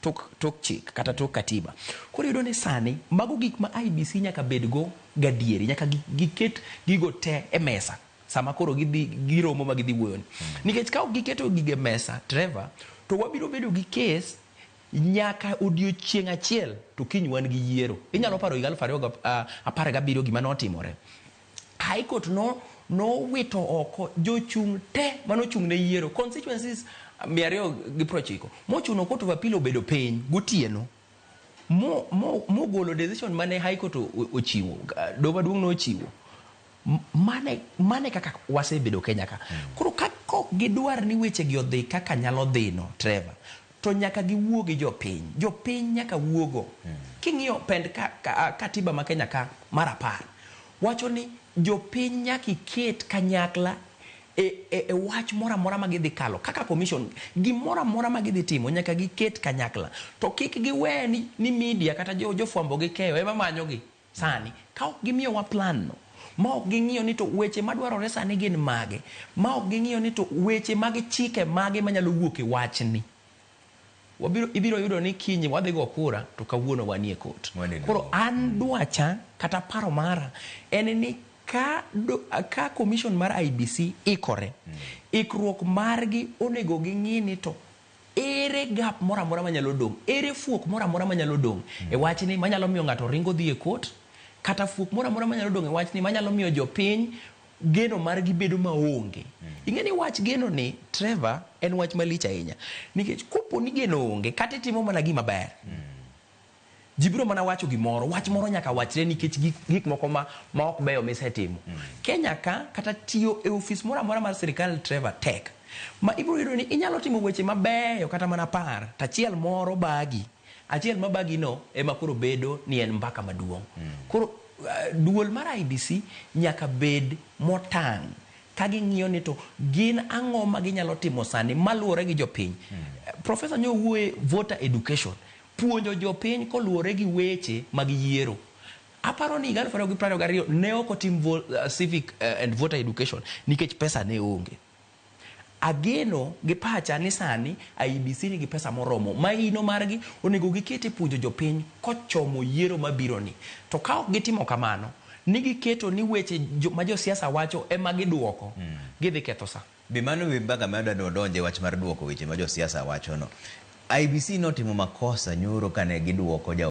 Tok chik kata tok katiba. Koro iyudo ni sani mago gik ma IEBC nyaka bedgo gadieri, nyaka giket gigo te e mesa sama koro gidhi giromo ma gidhi wuoyo ni. Nikech ka ok giketo gigo e mesa, Trevor, to wabiro bedo gi case nyaka odiochieng' achiel to kiny wan gi yiero. Inyalo paro higa 2017 gima notimore. High Court no nowito oko jochung' te manochung' ne yiero constituencies 290 mochuno Court of Appeal obedo piny gotieno mogolo decision mane High Court ochiwo, doho maduong' nochiwo. Mane kaka wasebedo Kenya ka. Koro ka kok gidwar ni weche gi odhi kaka nyalo dhino, Trevor, to nyaka giwuo gi jopiny. Jopiny nyaka wuogo. King'iyo pend katiba ma Kenya ka mar 10 wacho ni jopiny nyaka iket kanyakla e wach moro amora ma gidhi kalo kaka commission. Gimoro amora ma gidhi timo nyaka giket kanyakla, to kik giwe ni media kata jofwambo gi keyo ema manyogi sani. Ka ok gimiyowa plan no, ma ok ging'iyo ni to weche madwarore sani gin mage, ma ok ging'iyo ni to weche mag chike mage manyalo wuok e wachni, wabiro ibiro yudo ni kiny wadhi go kura to kawuono wanie court. Wanie. Koro an dwacha kata paro mara en ni ka commission mar IEBC ikore, ikruok margi onego ging'i ni to ere gap moro amora manyalo dong', ere fuok moro amora manyalo dong' e wachni manyalo miyo ng'ato ringo dhi e court, kata fuok moro amora manyalo dong' e wachni manyalo miyo jopiny geno margi bedo maonge. Ing'e ni wach geno ni, Trevor, en wach malich ahinya, nikech kopo ni geno onge kata itimo mana gima ber, ji biro mana wacho gimoro, wach moro nyaka wachre nikech gik moko ma ok beyo misetimo. Kenya ka kata tiyo e ofis moro amora mar sirikal, Trevor, tek ma ibiro yudo ni inyalo timo weche mabeyo kata mana 10 to achiel moro bagi, achiel ma bagi no ema koro bedo ni en mbaka maduong'. Koro duol mar IEBC nyaka bed motang' ka ging'iyo ni to gin ang'o ma ginyalo timo sani maluwore gi jopiny. Professor nyo wuoye voter education, puonjo jopiny koluwore gi weche mag yiero. Aparo ni higa 2022 ne ok otim civic and voter education nikech pesa ne onge. Ageno gi pacha ni sani IEBC nigi pesa moromo mahino margi onego giket e puonjo jopiny kochomo yiero mabiro ni. To ka ok gitimo kamano, ni giketo ni weche ma josiasa wacho ema giduoko, gidhi ketho sa. Be mano be mbaka ma adwa ni wadonje wach mar duoko weche ma josiasa wacho no. IEBC notimo makosa nyoro kane giduoko ja